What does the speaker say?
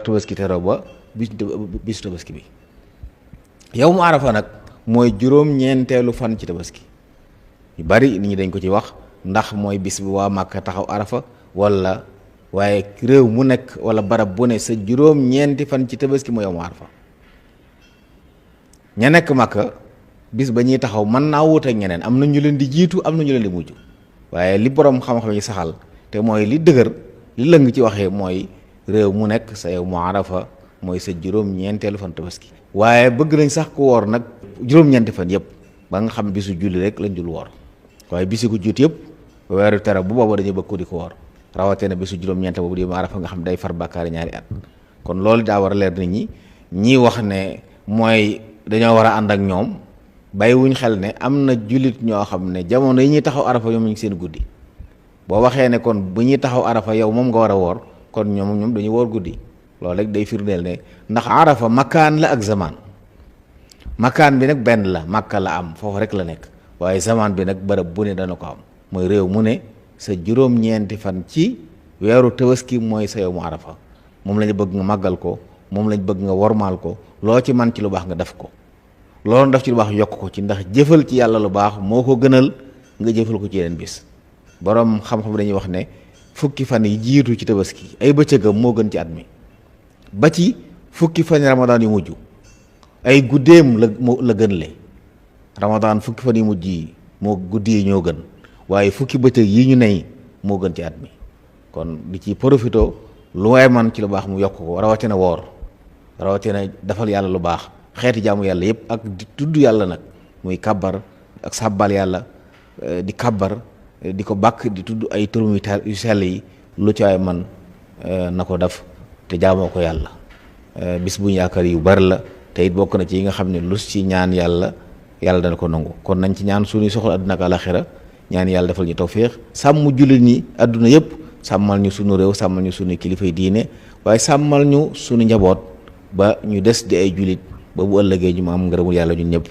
tabaski teroo ba bisu tabaski bi. yawmu arafa nag mooy juróom-ñeenteelu fan ci tabaski yu bari nit ñi dañ ko ci wax ndax mooy bis bi waa Màkka taxaw arafa wala waaye réew mu nekk wala barab bu ne sa juróom-ñeenti fan ci tabaski mooy yawmu arafa. ña nekk Màkka bis ba ñuy taxaw mën naa wuute ak ñeneen am na ñu leen di jiitu am na ñu leen di mujj waaye li borom xam-xam yi saxal te mooy li dëgër li lëng ci waxee mooy réew mu nekk sa yawmu arafa mooy sa juróom-ñeenteelu fan tabaski. waaye bëgg nañ sax ku woor nag juróom-ñeenti fan yëpp ba nga xam bisu julli rek lañ dul woor waaye bisi ko juut yëpp weeru tere bu booba dañuy bëgg ko di ko woor rawatina bisu juróom-ñeente boobu di yawmu arafa nga xam day far bàkkaari ñaari at. kon loolu daa war a leer nit ñi wax ne mooy dañoo war a ànd ak ñoom bàyyi wuñ xel ne am na jullit ñoo xam ne jamono yi ñuy taxaw arafa ñoom ñu ngi seen guddi boo waxee ne kon bu ñuy taxaw arafa yow moom nga war a woor kon ñoom dañuy woor guddi loolu rek day firndeel ne ndax arafa makaan la ak zaman makaan bi nag benn la Makka la am foofu rek la nekk waaye zaman bi nag bërëb bu ne dana ko am mooy réew mu ne sa juróom-ñeenti fan ci weeru tabaski mooy sa yawmu arafa moom lañu bëgg nga màggal ko moom lañ bëgg nga wormaal ko loo ci man ci lu baax nga def ko loolu def ci lu baax yokk ko ci ndax jëfal ci yàlla lu baax moo ko gënal nga jëfal ko ci yeneen bis borom xam-xam dañuy wax ne fukki fan yi jiitu ci tabaski ay bëccëgam moo gën ci at mi ba ci fukki fan ramadaan yu mujj ay guddeem la gën le ramadaan fukki fan yu mujj yi moo guddi yi ñoo gën waaye fukki bëccëg yi ñu ney moo gën ci at mi kon di ci profito lu waay man ci lu baax mu yokk ko rawatina woor rawatina defal yàlla lu baax xeeti jaamu yàlla yëpp ak di tudd yàlla nag muy kabbar ak sàbbal yàlla di kabbar di ko bàkk di tudd ay turum yu sell yi lu ci waay man na ko def te jaamoo ko yàlla bis bu ñu yaakaar yu bari la te it bokk na ci yi nga xam ne lu ci ñaan yàlla dana ko nangu kon nañ ci ñaan suñuy soxla àdduna ak alaxira ñaan yàlla defal ñu tawféex sàmm jullit ñi àdduna yëpp sàmmal ñu sunu réew sàmmal ñu sunu kilifay diine waaye sàmmal ñu sunu njaboot ba ñu des di ay jullit ba bu ëllëgee ñu ma am ngërëmul yàlla ñun ñëpp